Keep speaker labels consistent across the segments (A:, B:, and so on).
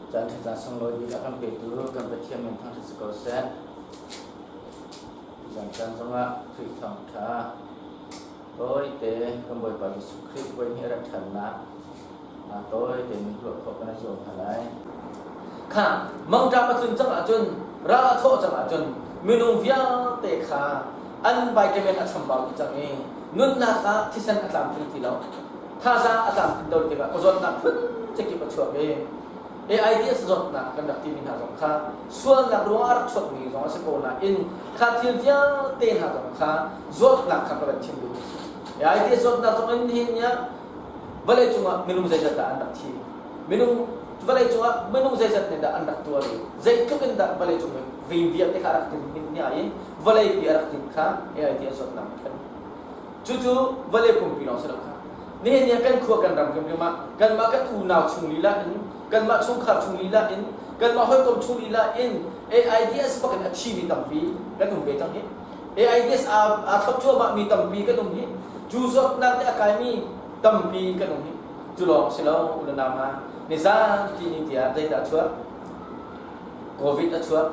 A: Caan ṭha caan sunglawi bik a kan petu kan Pathian min thangṭhat si ko seh. Zan caan zongah Khrih thawngṭha tawite kan Bawipa Jesuh Khrih voi hnih a rat ṭhannak tawi tein ruah khawh kan i zuam hna lai.
B: Kha mangṭam a tlun cang ahcun ral a thawh cang ahcun minung vialte kha an vitamin a chambau dih cang i nunnak ah thisen a tlamtling ti lo. Thazaang a tlamtlin lo tikah zawtnak phun cikip a chuak i AIDS zawtnak kan rak timi hna zong kha sualnak ruangah a rak chuakmi zong a si ko nain kha thil vialte hna zong kha zawtnak kha ka van chim duhmi a si. AIDS zawtnak zong in nihin ni ah vawlei cungah minung zeizat dah an rak thi? Minung vawlei cungah minung zeizat nih dah an rak tuar i zeitluk in dah vawlei cung vei vialte kha a rak tin hna i vawlei pi a rak tin kha AIDS zawtnak khan Cucu vawlei pumpi lawng si lo kha. Nihin ni ah kan khua kan ram hrimhrim ah kanmah kan unau chung lila in kanmah chungkhar chung lila in kanmah hawikom chung lila in AIDS bak in a thimi tampi kan um ve cang hi. AIDS aa aa thlop cuahmah mi tampi kan um hi. Cu zawtnak nih a kaimi tampi kan um hi. Cu lawng si lo u le nau hna. Nizan ti ni tiah zeidah a chuak? Covid a chuak.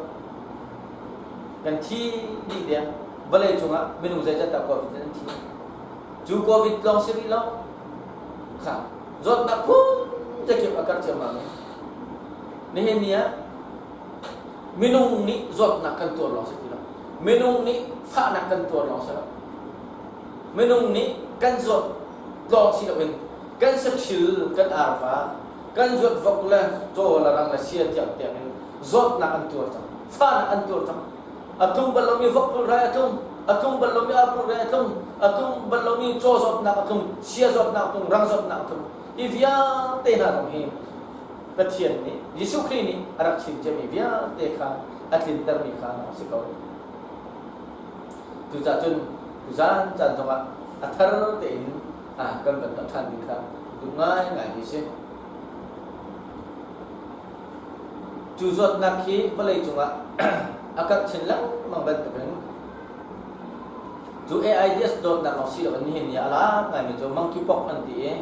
B: Kan thi dih deng. Vawlei cungah minung zeizat dah Covid in an thi? Cu Covid lawng si rih lo. Kha zawtnak phun zakip a karh ciammam i nihin ni ah minung nih zawtnak kan tuar lawng si ti lo. Minung nih fahnak kan tuar lawng si lo. Minung nih kan zawt lawng si loin kan sathil, kan arva, kan zuat vok le caw le rang le sia tiang tiang in zawtnak an tuar cang. Fahnak an tuar cang. A tlung bal lomi vok pul rai a tlung, a tlung bal lomi ar pul rai a tlung, a tlung bal lomi caw zawtnak a tlung, sia zawtnak a tlung, rang zawtnak a tlung. Hi vialte hna zong hi Pathian nih Jesuh Khrih nih a rak chim ciami vialte kha a tlintermi kha a si ko. Cucaah cun tuzan caan zongah a thar tein kan van tuah ṭhan ding kha duh ngaingai mi si. Cu zawtnak hi vawlei cungah a karh chin lengmang bantukin cu AIDS dawtnak lawng si loin nihin ni ah a lar ngaimi cu monkeypox an ti i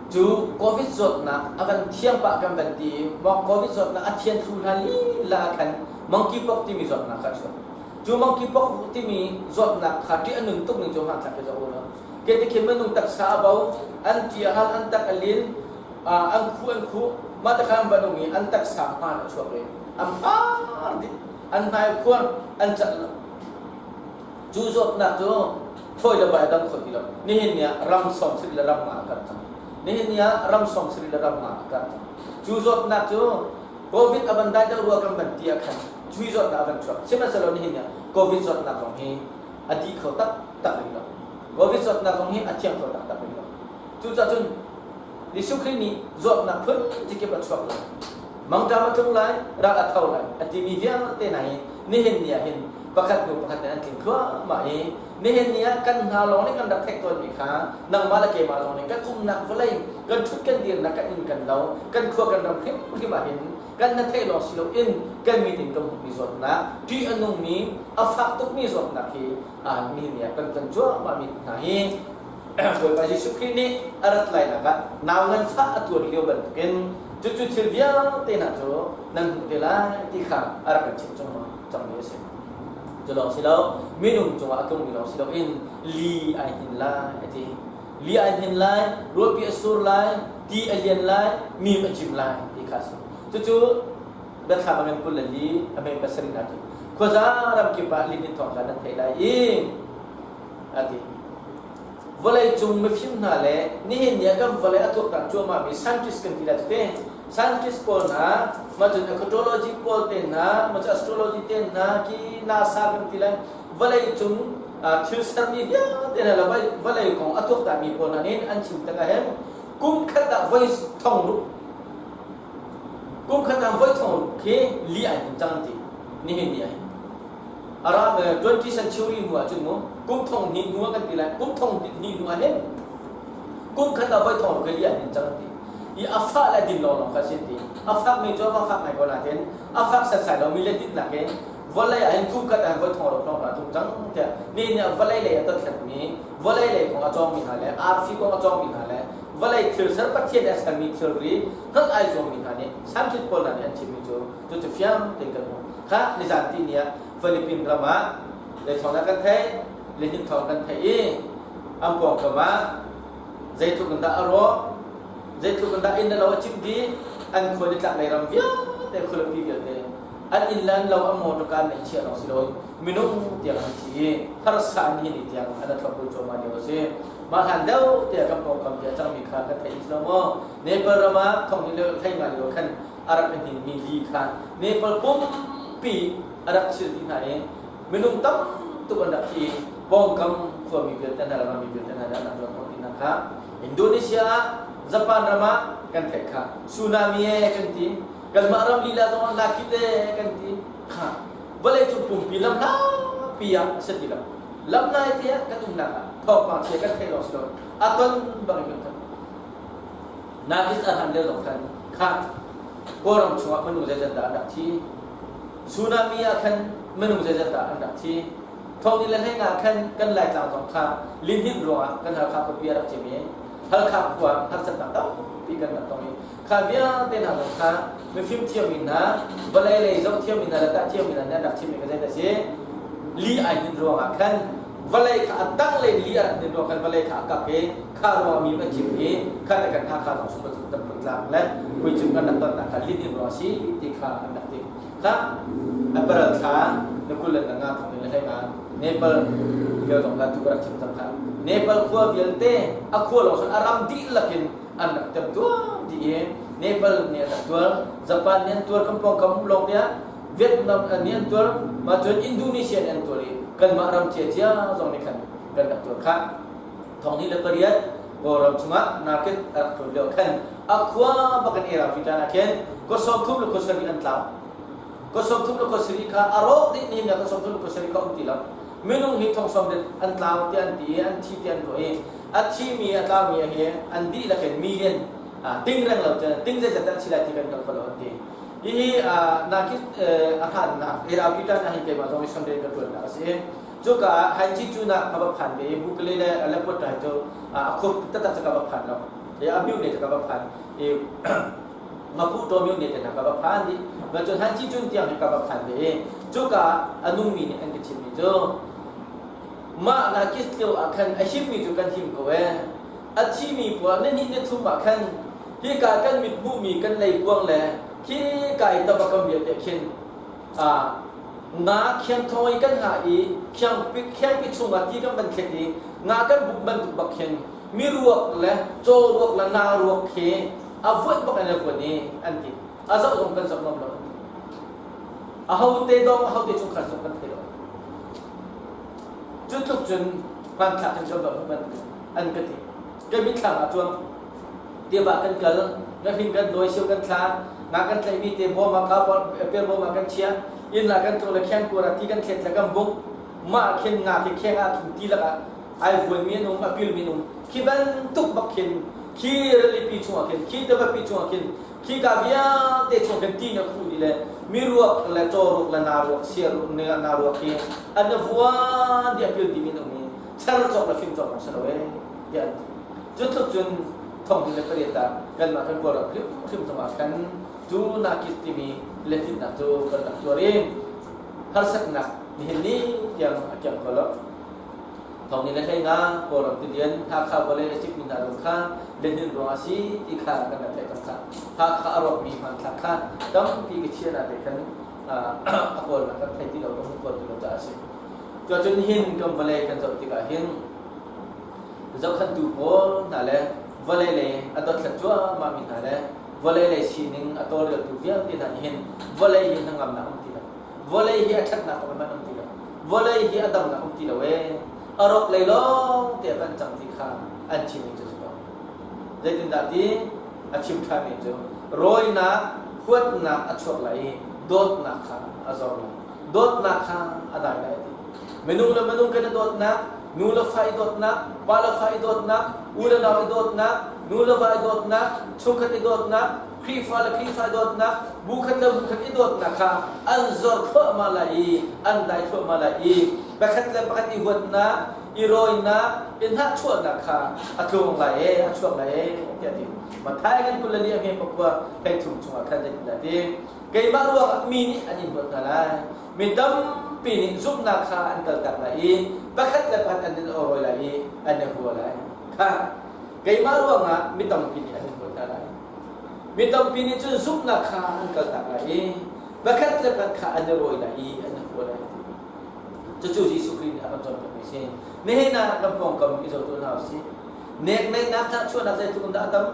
B: cu COVID zawtnak a van thiang pah kan van ti i COVID zawtnak a thian thlu hlan lila ah khan monkeypox timi zawtnak kha a chuak. Cu monkeypox timi zawtnak kha ṭih a nun tuk ning cu hmanthlak hi zoh u law ke ti khin minung taksa a bo, an ṭi a hal, an tak a lin, an khu an khuh mah te khan van um i an taksa hmaan a chuak i an har dih an hmai a khuar an cat lo cu zawtnak cu fawi le bai a dam kho ti lo nihin ni ah ram sawm sarih le ram nga a karh cang nihin ni ah ram sawm sarih le ram nga a karh cang cu zawtnak cu covid a van dai deuh rua kan van ti ah khan cui zawtnak a van chuak sihmanhsehlaw nihin ni ah covid zawtnak zong hi a dih kho tak tak rih lo covid zawtnak zong hi a thiang kho tak tak rih lo cucaah cun Jesuh Khrih nih zawtnak phun cikip a chuak lai. Mangṭam a tlung lai, ral a tho lai a timi vialte hna hi nihin ni ah hin pakhat hnu pakhat in an tling thluahmah i nihin ni ah kan hna lawng nih kan rak theih tawnmi kha nangmah le keimah zong nih kan umnak vawlei kan ṭhut kan dirnak kan inn kan lo kan khua kan ram hrimhrim ah hin kan na theih lawng si loin kan mit in kan hmuhmi zawtnak ṭih a nungmi a fak tukmi zawtnak hi nihin ni ah kan ton cuahmahmi hna hi Bawipa Jesuh Khrih nih a rat lainak ah nau nganfah a tuar lio bantukin cucu thil vialte hna cu nan hmuh te lai ti kha a rak kan chimh chung cangmi a si. Cu lawng si lo, minung cungah a tlungmi lawng si loin li ai hnin lai a ti. Li ai hnin lai, ruahpi a sur lai, ti a lian lai, mim a cim lai ti kha a si. Cucu biathlam a ngan 24 a mei pasarih hna cu khuaza ramkip ah lihnin thawng kha nan theih lai i a ti. Vawleicung mifim hna le nihin ni ah kan vawlei a tuaktan cuahmahmi scientist kan ti lai cu te. Scientist pawl hna, mah cun ecology pawl te hna, mah cun astrology te hna, ki NASA kan ti lai. Vawleicung thil sermi vialte hna le vawlei kong a tuaktanmi pawl hna nih an chim tikah hin kum khat ah voi thong ruk kum khat ah voi thong ruk khi li ai hmun cang ti nihin ni ah hin Arab 20 century hnu ah cun mu kum thong hnih hnu ah kan ti lai kum thong hnih hnu ah hin kum khat ah voi thong ka li ah hin cang ti i a fah le din lawng lawng kha sin ti a fak mi cu a fak ngai ko na tin a fak setsai lo mi le dit nak in vawlei ah hin kum khat ah voi thong ro thong ra tum cang tiah ni nih vawlei lei a tothlet mi vawlei lei kong a cawng mi hna le arfi kong a cawng mi hna le Vawlei thil ser Pathian nih a sermi thilri hngalh ai zuammi hna nih scientist pawl hna nih an chimmi cu cucu fiang tein kan hmuh. Kha nizan ti ni ah Philippine ram ah leithawng dah kan theih, lihnin thawng kan theih i an pawngkam ah zeitluk in dah a rawh, zeitluk in dah inn le lo a cimh dih, an khua nitlak lei ram vialte khualipi vialte an inn le an lo an motor an neih chiah lawng si loin minung tiang an thi i harsa an hi ni tiang an thlopbul cuahmah lio a si. Mah hlan deuh tiah kan pawngkam ti a cangmi kha kan theih lo maw? Nepal ram ah thong ni le thei ngai lio khan a rak i hninmi li kha Nepal pumpi a rak chil dih hna i minung tam tuk an rak thi i pawngkam khuami vialte hna le rammi vialte hna nih an rak zuan khawh ti hna kha Indonesia ah Japan ram ah kan theih kha tsunami e kan ti kanmah ram lila zong ah nakit e kan ti kha vawlei cung pumpi lam hlapi ah a si ti lo lam nai te ah kan umnak ah thawngpang chia kan theih lawng si lo a ton bang in kan ton Nakis a han lio zong khan kha Kawlram chungah minung zeizat dah an rak thi tsunami ah khan minung zeizat dah an rak thi thong ni le hlei nga khan kan Laitlang zong kha lihninh ruangah kan Halkha khuapi a rak cim i Halkha khua harsatnak tampi kan rak tong i kha vialte hna zong kha mifim thiammi hna vawlei lei zoh thiammi hna le tah thiammi hna nih an rak chimmi kha zeidah a si li ai hnin ruangah khan vawlei kha a dang lei li a rak hnin ruang khan vawlei kha a kak i kha ruang mi an chim i kha le kan Hakha zong sung kan kan tlak le puicung kan rak tonnak kha lihnin ruang a si ti kha an rak ti kha April thla na kul le na nga thong in le hlei nga Nepal lio zong kha tu ka rak chim cang kha Nepal khua vialte a khua lawng sun a ram dihlak in an rak tem tuar dih i Nepal nih an rak tuar Japan nih an tuar kan pawngkam um lawng tiah Vietnam nih an tuar mah cun Indonesia nih an tuar i kanmah ram ciacia zong nih khan kan rak tuar khah 2008 Kawlram chungah market a rak tlun lio khan a khua bak in era fitan ah khin kua 30 le kua 70 an tlau kua 30 le kua 70 kha a rawk dih ni na kua 30 le kua 70 kha um ti lo minung hi thong som an tlau tiah an ti i an thi tiah an ruah i a thimi a tlaumi hi an dihlak in million ting reng lo cun ting zeizat an si lai ti kan kal kho lo an ti hihi nakit a hlannak iraqi tan ah hin keimah zong i sunday ka tuannak a si cuka ah hainci cu na ka va phan ve i bukale le Aleppo tai cu a khup taktak cu ka va phan lo i a myu ne cu ka va phan i Mapu to myu ne te hna ka va phan dih ma cun hanci cun tiang hi ka va phan ve i cuka a nungmi nih an ka chimmi cu Mah Lakis lio ah khan a himmi cu kan him ko ee. A thimi pawl ni hnih ni thum ah khan hika kan mit hmuhmi kan leikuang le khika i tabakam vialte khin nga khiangthawng i kan hngah i khiangpi chungah ti kan van thlet i nga kan buk bantuk bak khin mi ruak le caw ruak le naa ruak khi a vuat bak in a vuan i an ti. A zoh zong kan zoh ngam lo. Ahote dong ahote chungkhar zong kan thei lo. Cu tluk cun hmanthlak in kan va hmuh an ka ti. Kan mitthlam ah cun tiva kan kal, ngahring kan dawi, sio kan thla, nga kan tlaihmi te bawm ah ka per bawm ah kan chia, inn ah kan tlung le khengkuar ah ti kan thlet le kan buk. Mah khin nga khi kheng ah khin ti lakah ai vuanmi an um, a pilmi an um. Khi bantuk bak khin khi rilipi chungah khin, khi tivapi chungah khin Khika vialte chung khin ti na khuh dih le mi ruak le caw ruak le naa ruak sia naa ruak hi an na vuan dih a pil dih min um i cher cawk le fim cawk si lo ee tiah an ti. Cu tluk cun thong le pariat ah kanmah kan Kawlram hrimhrim zongah khan cu nakit timi lehnihnak cu kan rak tuar i harsatnak nihin ni tiang a kiang ko lo. Thong ni le hlei nga Kawlram tilian Hakha vawlei a cikmi hna zong kha lihnin ruang a si ti kha kan rak theih cang kha. Hakha a rawkmi hmanthlak kha tampi ka chia na te khan a kawlnak kan thei ti lo kan hmu kawl ti lo caah a si. Cuacun hin kan vawlei kan zoh tikah hin zohkhantu pawl hna le vawlei lei a dothlat cuahmah mi hna le vawlei lei sining a tawlreltu vialte hna nih hin vawlei hi hnangamnak um ti lo. Vawlei hi a ṭhatnak um hmanh um ti lo. Vawlei hi a damnak um ti lo ee. A rawk lei lawng te kan cang ti kha an chimmi cu si ko. Zeitindah ti a chim ṭhanmi cu rawinak, huatnak a chuak lai i dawtnak kha a zor lai. Dawtnak kha a dai lai ti. Minung le minung kan i dawtnak, nu le fa i dawtnak, pa le fa i dawtnak, u le nau i dawtnak, nu le va i dawtnak, chungkhat i dawtnak, Khrihfa le Khrihfa i dawtnak, bu khat le bu khat i dawtnak kha an zor thluahmah lai i an dai thluahmah lai i pakhat le pakhat i huatnak, i rawinak, i hnahchuahnak kha a tlung lai e, a chuak lai e, tiah a ti. Matthai kan 24 a hme pakua 13 chungah khan zeitindah a ti? Keimah ruangah mi nih an in huat hna lai. Mi tampi nih zumhnak kha an kaltak lai i pakhat le pakhat an in awrawi lai i an i hua lai. Kha keimah ruangah mi tampi nih an in huat hna lai. Mi tampi nih cun zumhnak kha an kaltak lai i pakhat le pakhat kha an i rawi lai i an i hua lai. Cucu Jesuh Khrih nih a kan cawnpiakmi a si. Nihin ah kan pawngkam i zoh tuah hna usih. Nekneihnak hnahchuahnak zeitluk in dah a tam?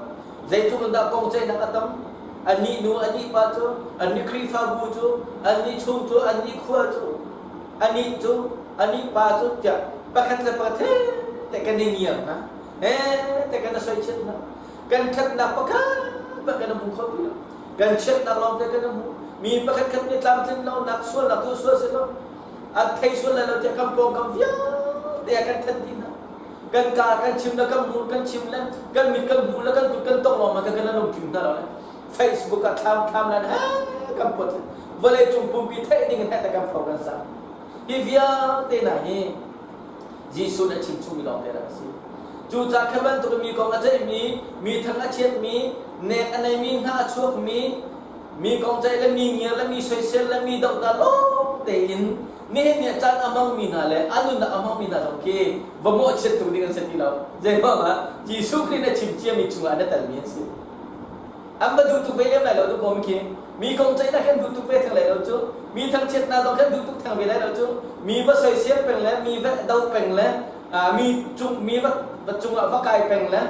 B: Zeitluk in dah kongceihnak a tam? Annih nu, annih pa cu, annih Khrihfabu cu, annih chung cu, annih khua cu, anih cu, anih pa cu tiah pakhat le pakhat he te kan i ngiar hna. He te kan i soichiat hna. Kan ṭhatnak pakhat hmanh kan hmu kho ti lo. Kan chiatnak lawng te kan hmu. Mi pakhat khat nih tlamtlin lonak sualnak tu sual si lo. An thei sual lai lo tiah kan pawngkam vialte ah kan then dih hna. Kan ka kan chim le kan hmur kan chim le kan mit kan hmuh le kan kut kan tongh lawng kan kan lungtling hna lo le Facebook ah thlam thlam lan he kan put vawlei cung pumpi theih ding in he kan pho kan sa. Hi vialte hna hi Jesuh nih a chim chungmi lawng te rak a si. Cucaah kha bantuk mi kong a ceihmi, mi thang a chiatmi, nek a neimi hna a chuakmi, mi kong ceih le mi ngiar le mi soisel le mi dohdal lawng tein nihin ni ah caan a hmangmi hna le a nunnak a hmangmi hna zong khi va mawhchiat tuk ding an si ti lo. Zeiruangah Jesuh Khrih nih a chim ciami chungah an i telmi an si. An va duh tuk ve lem lai lo duh khi. Mi kong ceihnak kan duh tuk ve theng lai lo cu. Mi thangchiatnak zong kan duh tuk theng ve lai lo cu. Mi va soisel peng le mi va do peng le mi cung mi va cungah va kai peng le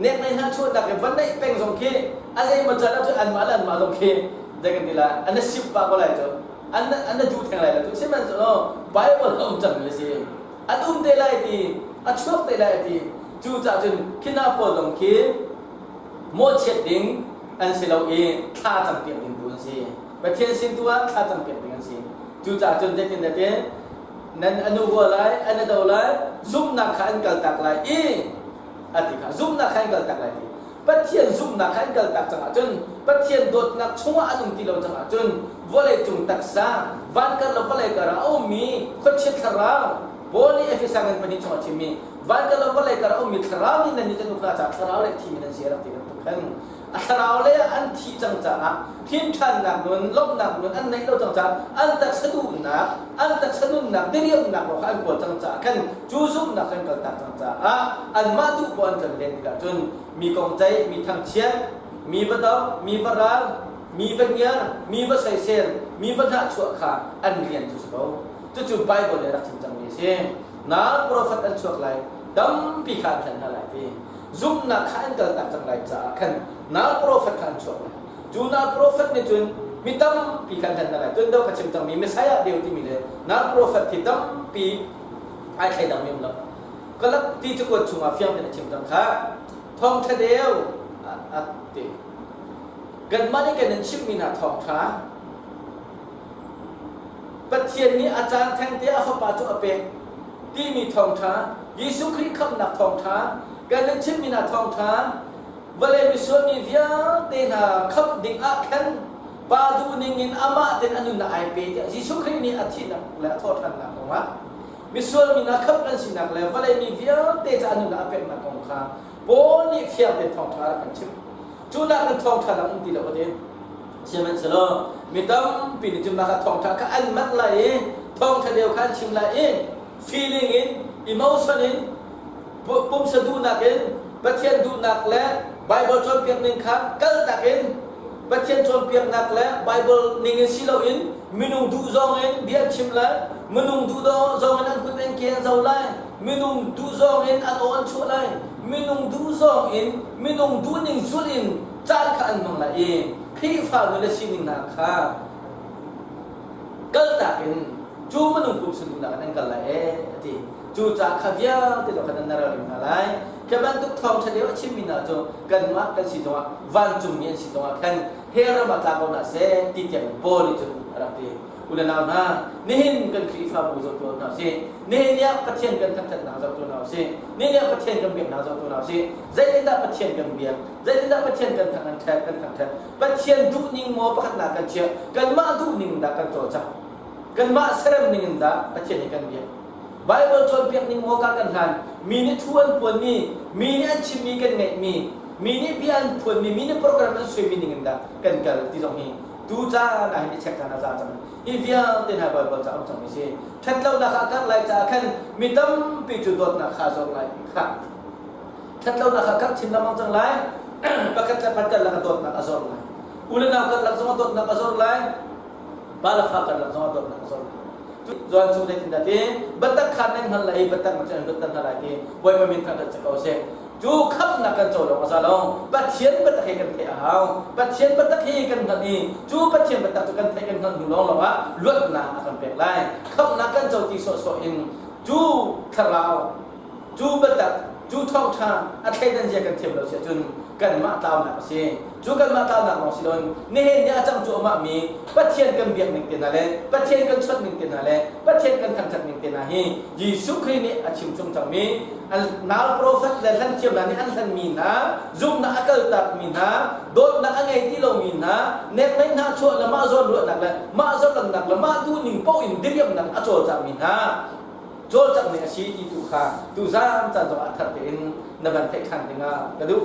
B: nek nei hna chuahnak i va neih peng zong khi a zeimaw can ahcun anmah le anmah zong khi zei kan ti lai an sip pah ko lai cu an an duh theng lai lo cu sihmanhsehlaw Bible a um cangmi a si an um te lai ti a chuak te lai ti cu cah cun khi hna pawl zong khi mawhchiat ding an si lo i thla campiak ding tu an si. Pathian sin tu ah thla campiak ding an si. Cucaah cun zeitin dah ti nan anu hua lai, an do lai, zumhnak kha an kaltak lai i a ti kha zumhnak kha an kaltak lai ti. Pathian zumhnak kha an kaltak cang ahcun Pathian dawtnak chungah an um ti lo cang ahcun vawlei cung taksa van kar le vawlei kar ah a ummi khuachia thlarau Paul nih Efesa ngan pahnih chungah a chimmi van le vawlei kar a ummi thlarau nih nan nih kan uk hna caah thlarau le thimi nan si a rak ti bantuk khan a thlarau le an thih cang caah hrin ṭhannak nun lawmhnak nun an neih lo cang caah an taksa duhnak an taksa nunnak diriamnak lawng kha an kawl cang caah khan cu zumhnak kan kaltak cang caah anmah duh poah an kan len tikah cun mi kong ceih mi thangchiat mi va do mi va ral mi va ngiar mi va soisel mi va hnahchuah kha an rian cu si ko cucu Bible nih a rak chim cangmi a si. Nal profet an chuak lai, tampi kha an thlen hna lai ti. Zumhnak kha an kaltak cang lai caah khan nal profet kha an chuak lai. Cu nal profet nih cun mi tampi kha an thlen hna lai. Tun deuh ka chim cangmi Messiah deu timi le nal profet hi tampi ai thleidang mi um lo. Kalak ti cakuat chungah fiang tein a chim cang kha. Thawngṭha deu a ti. Kanmah nih kan in chimhmi hna thawngṭha Pathian nih a caan thengte a Fapa cu a pek timi thawngṭha, Jesuh Khrih khamhnak thawngṭha, kan in chimmi hna thawngṭha, vawlei misual mi vialte hna khamh ding ah khan Pa duhning in amah tein a nunnak ai pe tiah Jesuh Khrih nih a thihnak le a thawhṭhannak kongah misual mi hna khamh kan sinak le vawlei mi vialte ca a nunnak a peknak kong kha Paul nih fiang tein thawngṭha a rak kan chimh. Cu nak in thawngṭha dang um ti lo a ti. Sihmanhsehlaw mi tampi nih cun mah kha thawngṭha kha an manh lai i thawngṭha deu kha an chim lai i feeling in emotion in pumsa duhnak in Pathian duhnak le Bible cawnpiak ning kha kaltak in Pathian cawnpiaknak le Bible ning in si loin minung duh zong in bia an chim lai minung duh zong in an kut an ke an zo lai minung duh zong in an aw an chuah lai minung duh zong in minung duhning zulh in caan kha an hmang lai i Khrihfa nu le sining hna kha kaltak in cu minung pumsa duhnak in an kal lai ee a ti. Cu ca kha vialte zong kha nan ral hna lai. Khi bantuk thawngṭha deu a chimmi hna cu kanmah kan si zongah vancungmi an si zongah khan hell ram ah tla ko hna seh ti tiang Paul nih cun a rak ti. U le nau hna, nihin kan Khrihfabu zoh tuah hna usih. Nihin ni ah Pathian kan thangṭhatnak zoh tuah hna usih. Nihin ah Pathian kan biaknak zoh tuah hna usih. Zeitindah Pathian kan biak? Zeitindah Pathian kan thang kan ṭhat kan thangṭhat? Pathian duhning maw pakhatnak kan chiah? Kanmah duhning dah kan cawlcangh? Kanmah serem ning in dah Pathian hi kan biak? Bible cawnpiak ning maw kar kan hlan? Mi nih thu an puanmi, mi nih an chimmi kan ngaihmi, mi nih bia an phuanmi, mi nih program an suaimi ning in dah kan kal ti zong hi tu caan ah hin i check caan a za cang. Hi vialte hna Bible ca um cangmi si. Ṭhatlonak ah kar lai caah khan mi tampi cu dawtnak kha zawr lai ti kha. Ṭhatlonak ah kar chin lengmang cang lai. Pakhat le pakhat karlak ah dawtnak a zor lai. U le nau karlak zong ah dawtnak a zor lai. Pa le fa karlak zong ah dawtnak a zor lai. Johan chung zeitindah ti biatak kha nan hngal lai i biatak cu an lutter hna lai ti Bawipa min thangṭhat si ko seh. Cu khamhnak kan co lawng a za lo. Pathian biatak hi kan theih a hau. Pathian biatak hi kan hngalh i cu Pathian biatak cu kan theih kan hngalh hnu lawnglawng ah luatnak a kan pek lai. Khamhnak kan co ti sawhsawh in cu thlarau cu biatak cu thawngṭha a thleidan zia kan thiam lo si ahcun kanmah tlaunak a si. Cu kanmah tlaunak lawng si loin nihin ni a cang cuahmah mi Pathian kan biak ning te hna le Pathian kan chawnh ning te hna le Pathian kan thangṭhat ning te hna hi Jesuh Khrih nih a chim chung cangmi nal profet le hlanthiam hna nih an hlanmi hna zumhnak a kaltakmi hna dawtnak a ngei ti lomi hna neknei hna chuah le mah zawn ruahnak le mah zawnlannak le mah duhning paoh in diriamnak a cawlcangmi hna cawlcangh ning a si ti tu kha tuzaan caan zongah thar tein na van theih ṭhan dingah ka duh.